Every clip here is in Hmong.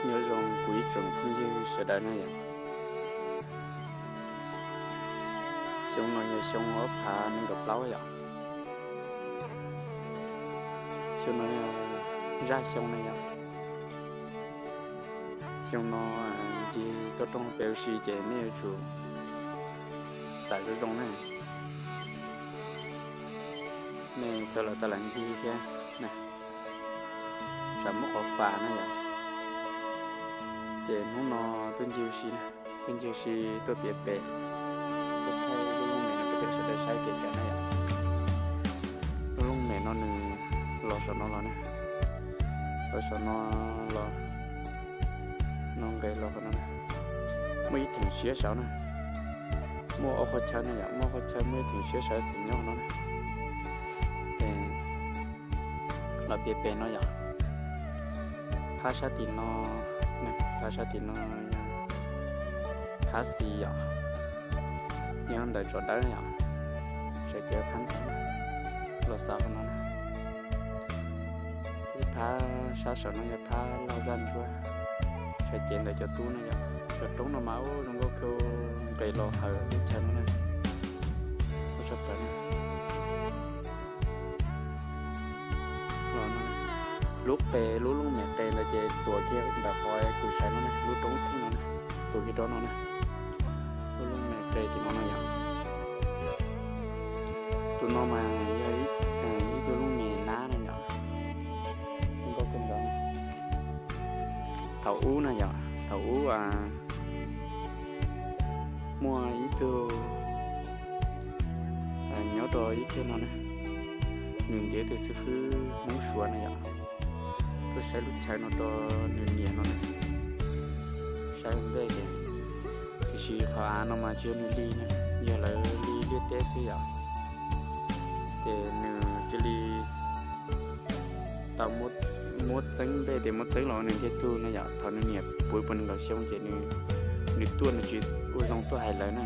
Nyob zoo kuv ib tsoom phooj ywg sawv daws na yom. Xyoo no yog xyoo ob phav nees nkaum plaub yom. Xyoo no yog zaj xyoo na yom. Xyoo no ncig tuaj rooj peb ua si ces nej yuav tsum xav zoo zoo na. Nej txhua lawv tau lam ncig thiab na, tsam muaj qhov fam na yom. Ces hnub no tuaj ncig ua si, tuaj ncig ua si tuaj piav pem, tuaj thaij lub looj mem no rau peb sawv daws saib kev kawm na yom. Lub looj mem no nws los saum no los na, los saum no los, no nqes los qhov no na. Muaj ib theem siab saud na, muaj ob qhov chaw na yom, muaj ob qhov chaw, muaj ib theem siab saud theem nyob no na. Los piav pem no yom. Phab sab tim no, phab sab tim no yog phab xis yom, yog ntawm tsov dawb yom, sawv cev phab ntxeev los xav qhov no na. Ces phab sab saum no yog phab lauj zaj ntsuab, sawv cev ntawm cov tub na yom. Cov roob no mas ub zoo nkauj kawg, nqes los hawm lub chaw no na. Ub sab plaws na. Lub qe, lub looj mem qe ntawd ces tuav kiag ntawm qhov kuv saib no na, lub roob kheej no na, tuav kiag rau no na. Lub looj mem qe tim no no yom. Tus no mas yog ib tug looj mem nab na yom. Zoo nkauj kawg nkaus. Thaum ub na yom, thaum ub muaj ib tug nyob rau ib teg no na, nws ntiav tus xib fwb Hmoob Suav na yom, tuaj saib lub chaw no rau nws niam no na, saib ua ntej ces, tiam sis qhov av no mas tsis yog nws li na, yog lawv li liaj teb xwb yom. Ces nws cia li tau muab txeeb, npe tias muab txeeb los ua nws ntiag tug na yom. Thaum nws niam puv puas nees nkaum xyoo ces nws tuaj nws tsis ua zoo tuaj hais lawv na,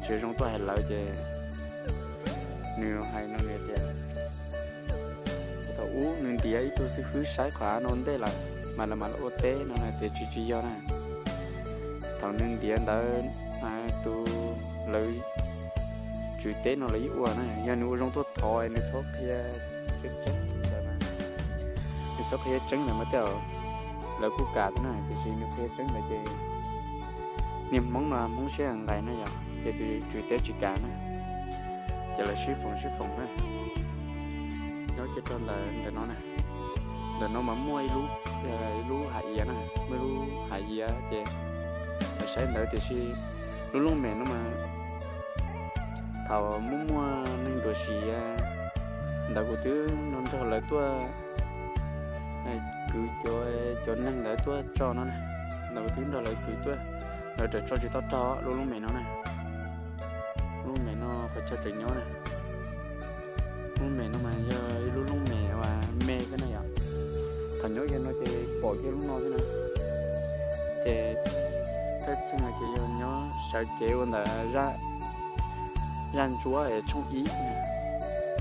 tsis ua zoo tuaj hais lawv ces nws hais no nws tias, thaum ub nws ntiav ib tug xib fwb saib qhov av no ntej lawm mas lawv mam li ua teb no na, tiam sis tsis yog na. Thaum nws ntiav ntawd, tus, lawv tswv teb no lawv yeej ua na, yog nws ua zoo tuaj thov nws txhob qhia tseeb ntawd, nws txhob qhia tseeb ntawd mas tej zaum lawv kuj kam thiab na, tiam sis nws qhia tseeb ntawd ces niag Hmoob no Hmoob siab nqaim na yom, ces tus tswv teb tsis kam na, ces lawv sib foom sib foom na. Nyob kiag rau ntawm, ntawm no na, ntawm no mas muaj ib lub, ib lub hav iav na, muaj ib lub hav iav ces lawv saib ntawd tiam sis lub looj mem no mas thaum muaj muaj neeg tuam sim ntawd kuv twb nrog lawv tuaj kwv cov, cov neeg ntawd tuaj tso no na, ntawd kuv twb nrog lawv kwv tuaj, lawv raws tso tsis tau raug lub looj mem no na. Lub looj mem no qhov chaw tseem nyob na. Lub looj mem no mas yog ib lub looj mem uas me xwb na yom. Thaum nyob kiag no ces pom kiag lub no xwb na. Ces thawj txheej no ces yog nyob sawv cev ua ntawm zaj ntsuab es tshooj ib,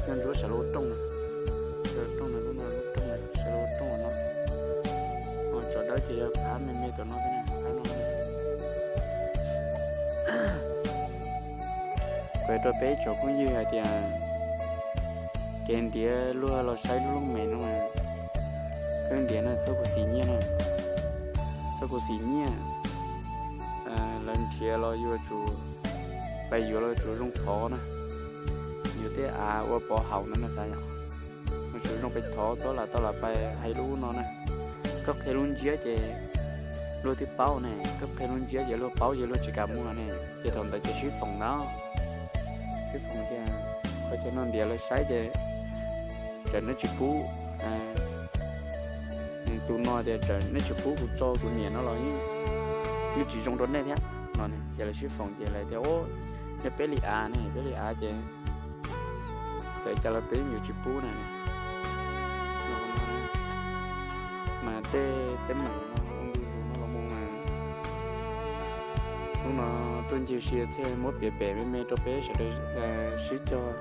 zaj ntsuab sawv los ua rooj na, sawv los ua rooj na, lub no lub rooj na, sawv los ua rooj no. Tsov dawb ces yog phab me me tom no xwb na, phab no. Kuv hais rau peb tsoom phooj ywg hais tias kev ntiav luag los saib lub looj mem no, peb ntiav na txhob khuv xim nyiaj na, txhob khuv xim nyiaj. Lawv nrhiav los yuav tsum, pais yuav los yuav tsum zoo thov na, yuav tej av ua pov haum ntawd na xav yom. Yuav tsum zoo pais thov txhob lam tau lam pais hais lub no na. Koj qhia lub ntsiab ces luag twb paub ne, koj qhia lub ntsiab ces luag paub ces luag tsis kam muag ne, ces thaum ntawd ces sib foom na. Sib foom tias qhov chaw no ntiav lawv saib ces txawm neb tsis pub, tus no tias txawm neb tsis pub kuv tso kuv niam no los yeej tsis zoo rau nej thiab no. Ces lawv sib foom ces lawv tias, yog peb li av ne, peb li av ces txawm cas los peb yeej yuav tsis pub na. Mas tej teeb meem no ua ntu zus no los mus mas hnub no tuaj ncig si thiaj muab piav pem me me rau peb sawv daws sib cog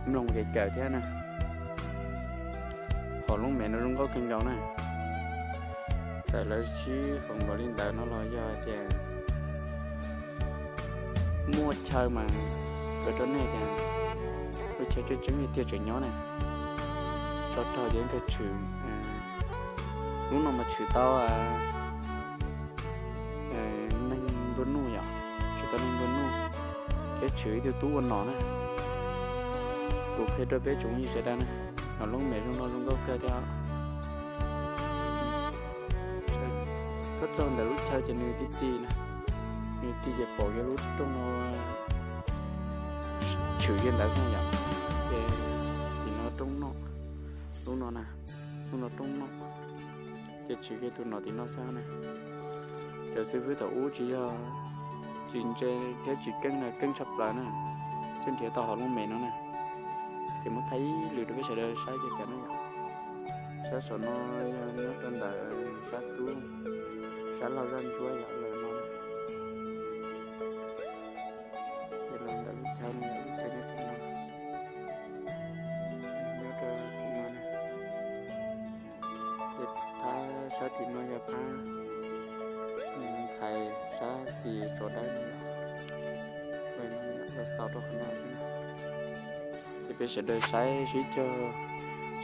mloog kev kawm thiab na. Hom lub mem no zoo nkauj kawg nkaus na. Tawm lawv sib foos npaum li ntawd no los yog tias muaj chaw mas kuv rau nej tias lub chaw tseem tseeb tiag tiag tseem nyob na. Tso rau ces kawg tshwm, lub no mas tshwm tau neeg nplua nuj yom, tshwm tau neeg nplua nuj thiab tshwm ib tug tub ua nom na. Kuv qhia rau peb tsoom phooj ywg sawv daws na, nom Looj Mem zoo no zoo nkauj kawg thiab. Koj txog ntawm lub chaw ces nws ti ti na, nws ti ces pom yog lub rooj no tshwm kiag ntawd xwb yom. Ces tim no rooj noj, lub no na, lub no rooj noj, ces tshwm kiag tus nom tim no xwb na. Cov xib hwb thaum ub tsis yog, tsis ntse thiab tsis keeb na, keeb tshaj plaws na, thiaj nrhiav tau hauv Looj Mem no na. Ces muab thaij ib lwm rau peb sawv daws saib kiag no yom. Sab saum no yog nyob rau ntawm sab tub, sab laug zaj ntsuab yom, lawm no. Ces los ntawm lub chaw no, lub chaw nyob tim no, nyob rau tim no na. Ces phab sab tim no yog phab ntxhais sab xis tsov dawb no, lawv xaus rau qhov no xwb. Ces peb sawv daws saib sib cog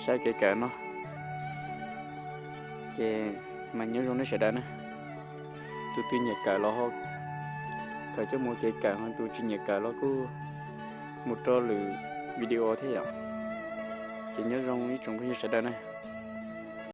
saib kev kawm no. Ces mas nyob zoo nej sawv daws na, tus twg nyiam kawm los ho kawm coj mus kev kawm, tus tsis nyiam kawm los kuj mus rau lwm video thiab yom. Ces nyob zoo ib tsoom phooj ywg sawv daws na.